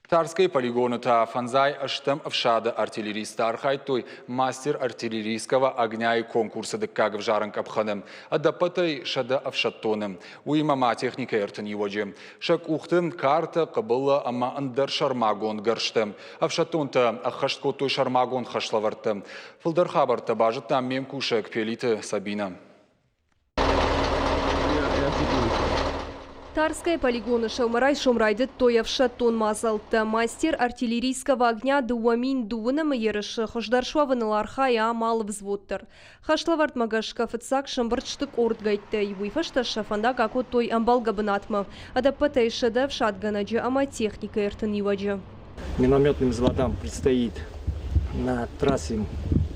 Тарскӕйы полигоны та фӕндзай ӕстӕм ӕфсады артиллеристтӕ архайдтой мастер артиллерийского огня-йы конкурсы дыккаг ӕвзарӕн къӕпхӕны. Ӕдӕппӕтӕй 100 ӕфсӕддоны, уыимӕ ма техникӕйы 31-ы. Сӕ къухты картӕ, хъыбылы ӕмӕ ӕндӕр сӕрмагонд гӕрзтӕ. Ӕфсӕддонтӕ ӕххӕст кодтой сӕрмагонд хӕслӕвӕрдтӕ. Фылдӕр хабӕрттӕ базыдта ме мкусӕг Пелиты Сабинӕ. Тарскӕйы полигоны сӕумӕрайсом райдыдтой ӕфсӕддон мадзӕлттӕ. Мастер артиллерийского огня 2002-ы ерысы хуыздӕр суӕвыныл архайы ам алы взвод дӕр. Хӕслӕвӕрдмӕ гӕсгӕ фыццаг сӕмбырд сты къордгӕйттӕй, уый фӕстӕ сӕ фӕндаг акодтой ӕмбӕлгӕ бынатмӕ. Ӕдӕппӕтӕй 100 ӕфсадгӕнӕджы ӕмӕ техникӕйы 31-ы. Минометным взводам предстоит на трассе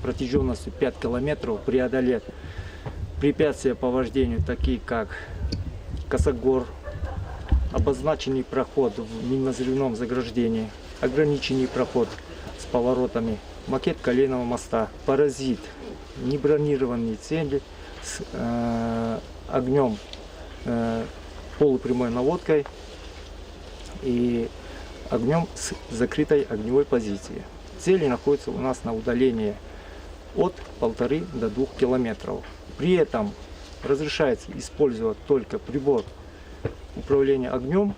протяженностью 5 километров преодолеть препятствия по вождению, такие как косогор, обозначенный проход в минно-взрывном заграждении, ограниченный проход с поворотами, макет Коленного моста, паразит, небронированные цели с огнем полупрямой наводкой и огнем с закрытой огневой позиции. Цели находятся у нас на удалении от 1,5 до 2 километров. При этом разрешается использовать только прибор управления огнем,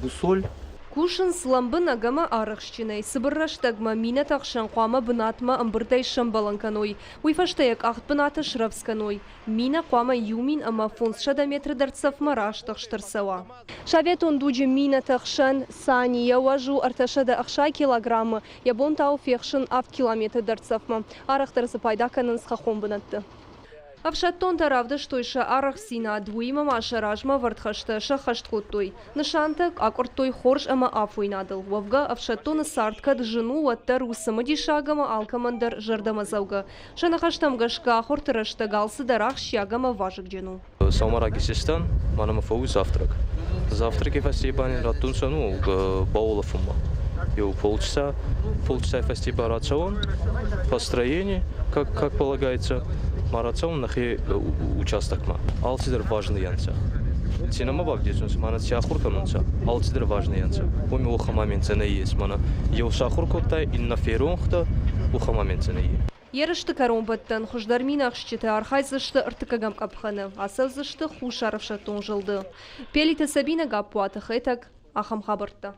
бусоль. Кусынц лӕмбынӕг ӕмӕ арӕхстджынӕй. Цыбыр рӕстӕгмӕ минӕты ӕхсӕн хъуамӕ бынатмӕ ӕмбырдӕй сӕмбӕлын кӕной. Уый фӕстӕ йӕ къахт бынаты срӕвдз кӕной. Минӕ хъуамӕ 1500 метры дӕрддзӕфмӕ раст ӕхст ӕрцӕуа. Советон дуджы минӕты хсӕн сани йӕ уӕз у 360 килограммы, йӕ бон та у фехсын 7 километры дӕрддзӕфмӕ. Арӕхдӕр дзы пайда кӕнынц хӕххон бынӕтты. Ӕфсӕддонтӕ равдыстой сӕ арӕхстдзинад, уыимӕ ма сӕ размӕ ӕвӕрд хӕстӕ сӕххӕст кодтой. Нысантӕ акъуырдтой хорз ӕмӕ афойнадыл. Уӕвгӕ, ӕфсӕддоны цард кӕд зын у, уӕддӕр у цымыдисаг ӕмӕ алкӕмӕн дӕр зӕрдӕмӕдзӕугӕ. Сӕ ныхӕстӕм гӕсгӕ, ахуырты рӕстӕг алцыдӕр ахсджиаг ӕмӕ вазыгджын у. Сӕумӕраги систан, мӕнӕ фӕууй завтрак. Завтраки фӕсте ба нин раттунцӕ ну баулӕфунмӕ. Еу полчаса, полчасай фӕсте ба рацӕуӕн, построение, как полагается, ма рацӕуӕн нӕхе участокмӕ. Алцидӕр важный ӕнцӕ. Ци нӕмӕ бавдесунцӕ, мӕнӕ ци ахур кӕнунцӕ, алцидӕр важный ӕнцӕ. Уоми уӕхӕн моментсӕ нӕййес. Мӕнӕ еу сахур кодтай, иннӕ феронх дӕ, уӕхӕн моментсӕ нӕййе. Ерысты кӕронбӕттӕн хуыздӕр минӕхсджытӕ архайдзысты ӕртыккӕгӕм къӕпхӕны, ацӕудзысты Хуссар ӕфсӕддон зылды. Пелиты Сабинӕ Гаппуаты Хетӕг, ахӕм хабӕрттӕ.